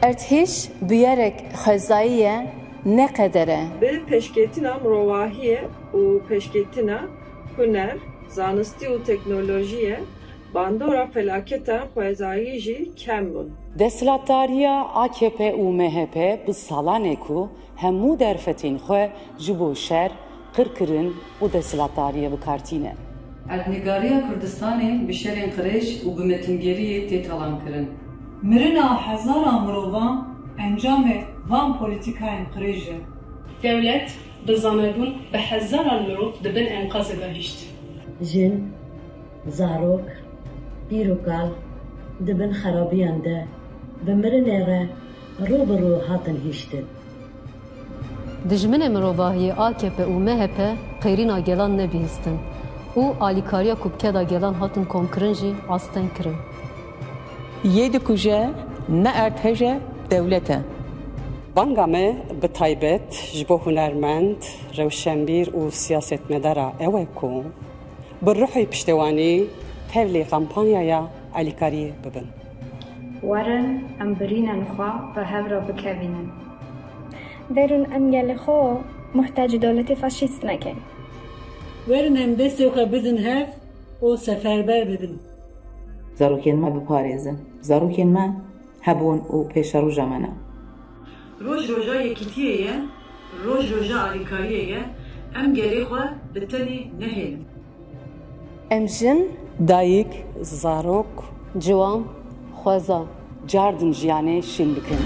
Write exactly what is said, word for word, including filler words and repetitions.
Erdhêj bûyerek xwezayî ye, ne qeder e. Bi pêşketina mirovahiyê û pêşketina huner, zanistî û teknolojiyê bandora felaketa xwezayî jî kem bûn. Desthilatdariya A K P û M H P bi salan e ku hemû derfetên xwe ji bo şer, qirkirin û desthilatdariyê bi kar tîne. Erdnîgariya Kurdistanê bi şerên qirêj û bi metingeriyê tê talankirin. Mirina hezaran mirovan encamê van polîtîkayên qirêj e. Dewlet bi zanebûn bi hezaran mirov di bin enqazê de hişt. Jin, zarok, pîr û kal di bin xerabiyan de bi mirinê re rû bi rû hatin hiştin. Dijminê mirovahiyê A K P û M H P qêrîna gelan nebihîstin û alîkariya ku bi keda gelan hatin komkirin jî asteng kirin. Yê dikuje ne erdhej e, dewlet e. Banga me bi taybet ji bo hunermend, rewşenbîr û siyasetmedara ew e ku bi ruhê piştewanî tevlî kampanyaya alîkariyê bibin. Werin em birînên xwe bi hev re bikevînin. Werin em gelê xwe muhtecî dewletê faşîst nekin. Werin em destê xwe bidin hev û seferber bibin. Zarokên me biparêzin. Zarokên me hebûn û pêşeroja me ne. Roj roja yekîtiyê ye, roj roja alîkariyê ye, em gelê xwe bi tenê nehêlin. Em jin, dayik, zarok, ciwan, xweza, cardin jiyanê şîn bikin.